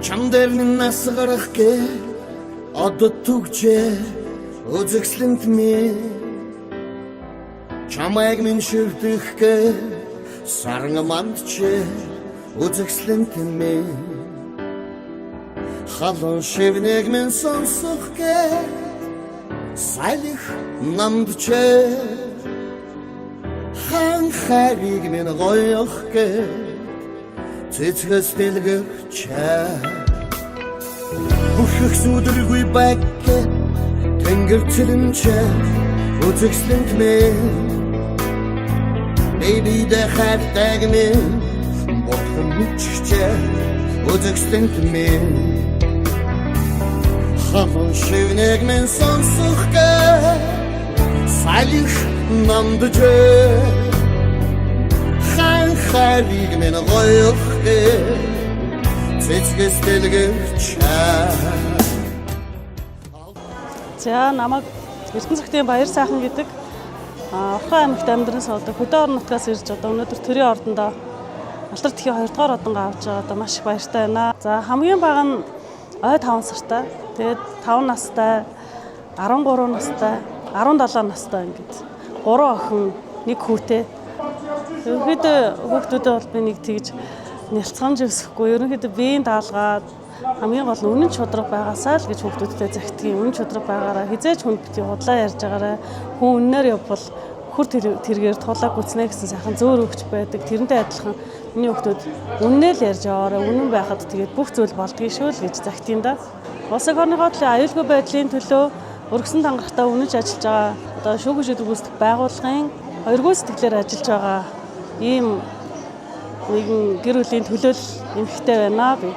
Чам дээр минь нас гарах гэ одод түгжээ үзэсгэлэнт минь чамайг минь шүтэх гэ саран мандчээ үзэсгэлэнт минь халуун шивнийг минь сонсох гэ салих намджээ хан хайрыг минь гоёх гэ цэцгэс дэлгэрчээ Бүхэх сүдэргүй баг тэнгэр цэлэнчээ үзэсгэлэнт минь Baby дэ хайртайг минь бурхан мэдчихжээ үзэсгэлэнт минь халуун шивнийг минь сонсох гэ салих намджээ хан хайрыг минь гоёх гэ цэцгэс дэлгэрчээ. За, намайг Эрдэнэ цогтын Баяр сайхан гэдэг Орхон аймагт амьдран суудаг хөдөө орон нутгаас ирж одоо өнөөдөр төрийн ордондоо Алдар тхийн 2 дугаар одонгаа авч байгаа, одоо маш их баяртай байна. За, хамгийн бага нь ой 5 сартай, тэгээд 5 настай, 13 настай, 17 настай ингээд 3 охин, нэг хүүтэй. Ерөнхийдөө хүүхдүүдэд бол би нэг тэгж нялцгамж өсөхгүй. Ерөнхийдөө биеийн даалгаад хамгийн гол нь үнэн шударга байгаасаа л гэж хүүхдүүдтэй загтгийн. Үнэн шударга байгаараа, хизээч хүнд битгий худлаа ярьж байгаарай. Хүн үннээр явбал хөр тэргээр тулаа гүцнэ гэсэн сайхан зөөр өгч байдаг. Тэрнтэй адилхан миний хүүхдүүд үннээ л ярьж яваарай. Үнэн байхад тэгээд бүх зүйл болдгийг шүү л гэж загтгийн да. Улсын орныхоо төлөө аюулгүй байдлын төлөө өргөсөн тангарахтаа үнэнч ажиллаж байгаа одоо шүүхэн шийдвэр гүйцэтгэх байгууллагын хоёргоо сэтгэлээр ажиллаж байгаа ийм нэгэн гэр бүлийн төлөөл эмхтэй байна би.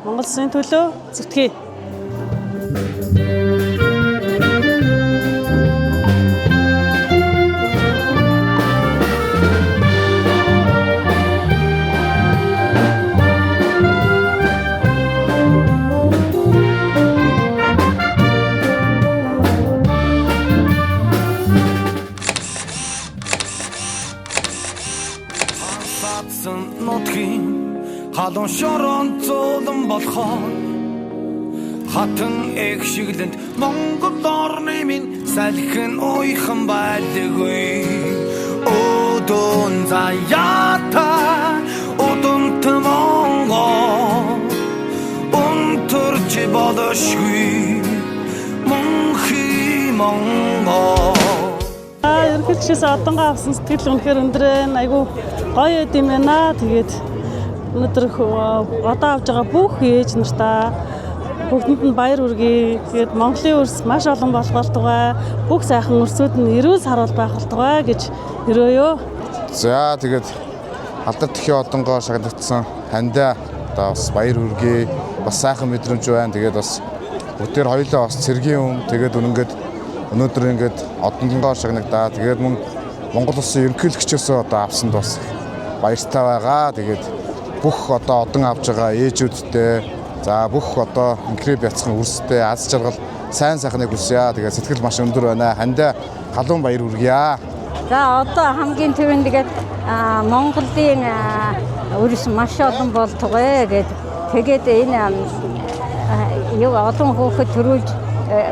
Монгол улсын төлөө зүтгэе. Садсан нутгийн халуун шорон зуулан болохоор хатан эх шиглэнд Монгол орны минь салхин уйхан байлгүй. Өдөн заяата удамт Монгол унтарч болошгүй мөнхий Монгол. Ерөнхийлөгчөөс одонгоо авсан сэтгэл үнэхээр өндөр байна. Айгу гоё байд юм байна. Тэгээд өнөөдөр одоо авж байгаа бүх ээж нартаа бүгдэнд нь баяр хүргэе. Тэгээд Монголын өрс маш олон болох болтугай. Бүх сайхан өрсүүд нь эрүүл саруул байх болтугай гэж өрөөё. За, тэгээд Алдар тхийн одонгоор шагнагдсан хандаа одоо бас баяр хүргэе. Бас сайхан мэдрэмж байна. Тэгээд бас бүгдээр хоёулаа бас цэргийн хүн. Тэгээд үнэнгээд өнөөдөр ингээд одонгоор шагнагдаа. Тэгээд мөн Монгол улсын ерөнхийлөгчөөсөө одоо авсанд бас баяртай байгаа. Тэгээд бүх одоо одон авж байгаа ээжүүдтэй, за бүх одоо инкрэб яцхан үрстэй аз жаргал сайн сайхныг хүсье. Тэгээд сэтгэл маш өндөр байна. Хандаа халуун баяр хүргье. За, одоо хамгийн түрүүнд тэгээд Монголын өрс маш олон болтугай гэд тэгээд энэ юу олон хүүхэд төрүүлж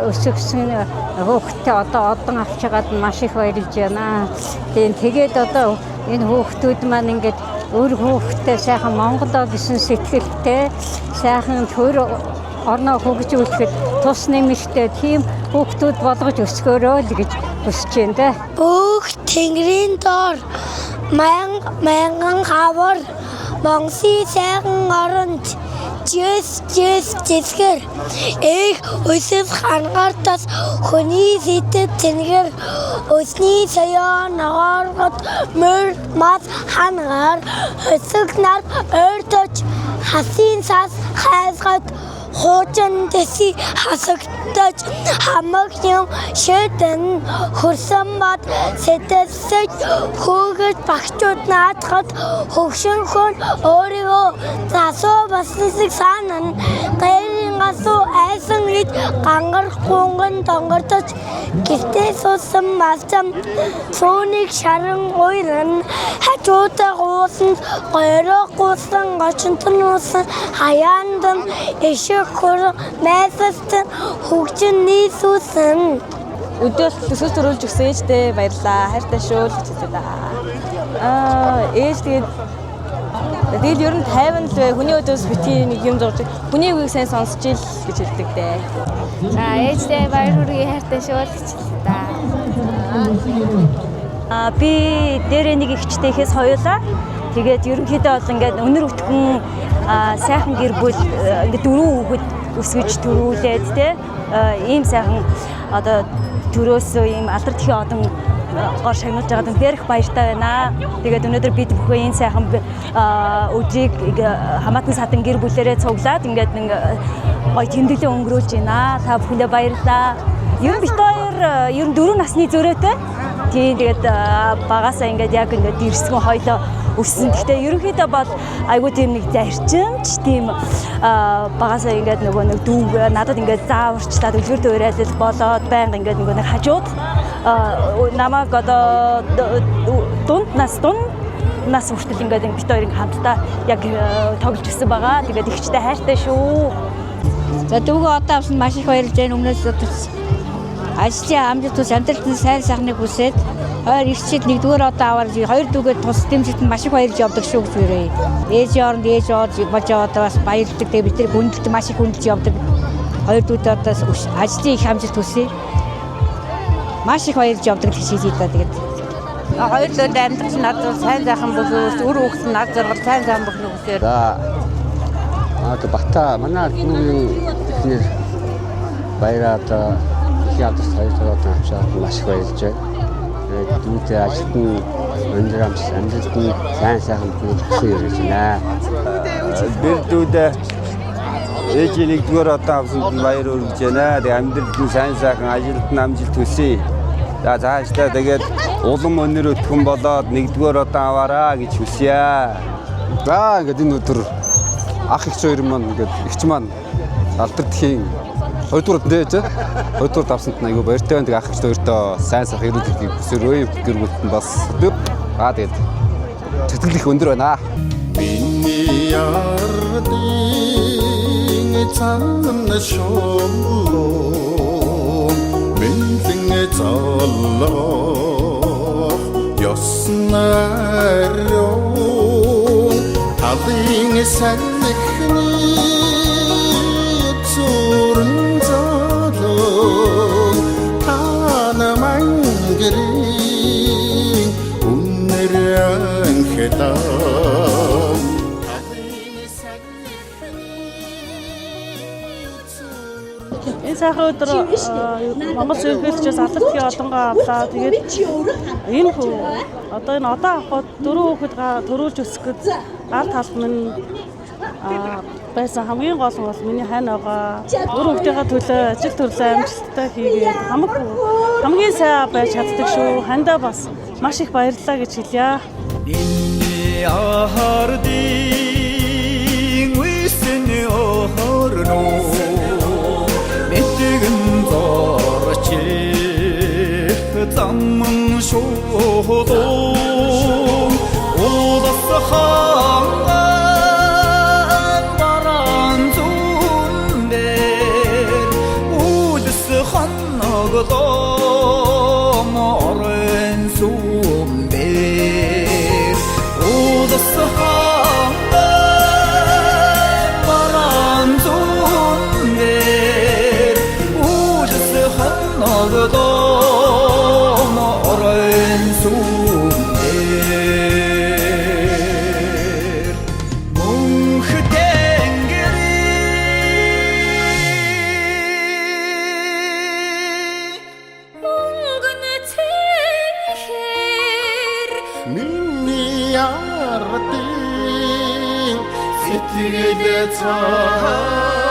өсгсөн хүүхэдтэй одоо одон авч байгаад маш их баярлж байна. Тийм, тэгээд одоо энэ хүүхдүүд маань ингээд өр хүүхэдтэй сайхан Монголоо гэсэн сэтгэлтэй сайхан төр орноо хөгжүүлэхэд тус нэмэгтэй тийм хүүхдүүд болгож өсгөөрөө л гэж хүсэж байна да. Бүх тэнгэрийн доор мянган хавар Монсын сайхан оронд жэс жэс жэсгэр эх өсөс хангартас хүний сэтгэл тэнгэр өсний соёо ногооргот мөр мас хангаар өсөг нар ойртож хасын сас хайсгад хуучин дэси хасагдаж хамаг юм шүдэн хөрсөн бод сэтэлсэж хөөгөж багчууд наадхад хөгшин хүн өөрийгөө засуу баснасыг санан гэрийн Асуу айсан ид гангар гунган донгордож гэртээ суусан малзам цөөнийг шаран уйран хажуудаа гуусан гойроо гуусан гочинтон уусан хаяандан ишиг хөр майсастан хөгжин нийсүүсэн. Өдөө төсөв төрүүлж өгсөн ээждээ баярлаа. Хайртай шүү л гэж хэлээ да. Ээж тэгээд ер нь 50 л бай. Хүний өдөөс битгий нэг юм зурж хүний үгийг сайн сонсч ил гэж хэлдэг дээ. За ээждээ баяр хүргэе, хайртай шүү л гэж хэлээ да. Би дээрээ нэг эгчтэйхээс хоёулаа. Тэгээд ерөнхийдөө бол ингээд өнөр өтгөн сайхан гэр бүл ингээд дөрвөн хүүхэд өсгөж төрүүлээд те ийм сайхан одоо төрөөсөө ийм алдар тхийн одон гор шагнуулж байгаад үнэхээр их баяртай байна. Тэгээд өнөөдөр бид бүхэн энэ сайхан өдрийг хамаатан садан гэр бүлэрээ цуглаад ингээд нэг гоё тэмдэглэл өнгөрүүлж байна. Та бүхэндээ баярлалаа. Ер нь бит хоёр ер нь 4 насны зөрөөтэй. Тийм, тэгээд багасаа ингээд яг ингээд дэрсгэн хоёлоо өссөн. Гэхдээ ерөнхийдөө бол айгүй тийм нэг зарчимч тийм багасаа ингээд нөгөө нэг дүүг надад ингээд зааварчлаад үлгэр дуурайл болоод байнга ингээд нөгөө нэг хажууд намайг одоо дунд нас хүртэл ингээд бит хоёрын хамтдаа яг тоглож өссөн байгаа. Тэгээд ихчтэй хайртай шүү. За дүүгээ одоо авсан маш их баярлж байна. Өмнөөс ажлын амжилт тус амьдралд нь сайн сайхныг хүсээд хоёр ирчээд нэгдүгээр одоо аваар хоёр дүүгээ тус дэмжигт маш их баярлж явдаг шүү гэж хүрээ. Ээжийн оронд ээж болж яваад бас баярлдаг. Тэгээ бид нар хүндэлт маш их хүндэлж явдаг. Хоёр дүүдээ одоо ажлын их амжилт хүсье. Маш их баярлж явдаг гэж хэлье да тэгээд. Хоёр дүүд амьдрал надад сайн сайхан бүлүүс, үр хүүхэд над жаргал сайн сайхан бүхнийг хүсээр. За бата манай дүүгийн эхнэр баяраад их алдарт хоёр дахь авчаад маш их баярлж байна. Тэгээд дүүдээ ажилд нь өндөр амжилт, амьдралд нь сайн сайхан бүхнийг хүсье гэж байна. Тэр дүүдээ ээжийн нэгдүгээр одоо авсанд нь баяр хүргэж байна. Тэгээд амьдралд нь сайн сайхан, ажилд нь амжилт хүсье. За цаашдаа тэгээд улам өнөр өтгөн болоод нэгдүгээр одоо аваараа гэж хүсье. За ингээд энэ өдөр ах эгч хоёр маань ингээд эгч маань алдар тхийн хоёрдугаар дэж хоёрдугаар давсанд нь айгүй баяртай байна. Тэгээд ах эгч хоёртоо сайн сайхан эрүүл мэндийг хүсээрөө гэр бүлд нь бас тэгээд сэтгэл их өндөр байна. Миний ардын цан шулуун мэлэн золлох ёснаар талын салхины зүрэн золоо тана мангэрийн үнэр анхлаа. Энэ сайхан өдөр Монгол ерөнхийлөгчөөс алдар тхийн одонгоо авлаа. Тэгээд энэ одоо энэ одоо авахд дөрвөн хүүхэд төрүүлж өсгөхөд гар талбай минь байсан хамгийн гол нь бол миний хань байгаа. Үр хүүхдийнхээ төлөө ажил төрлөө амжилттай хийгээд хамгийн сайн байж чаддаг шүү. Хандаа бас маш их баярлалаа гэж хэлье. Миний ардын үсэн орноо мэдгэн зорчих заман шуудун улас хаан баран зүүнээр үлс хоноглоо орон сүмбэр улас хаан баран зүүнээр үлс хоноглоо орон сүмбэр мөнх тэнгэрийн мөнгөн цэнхэр миний ардын сэтгэл цаа.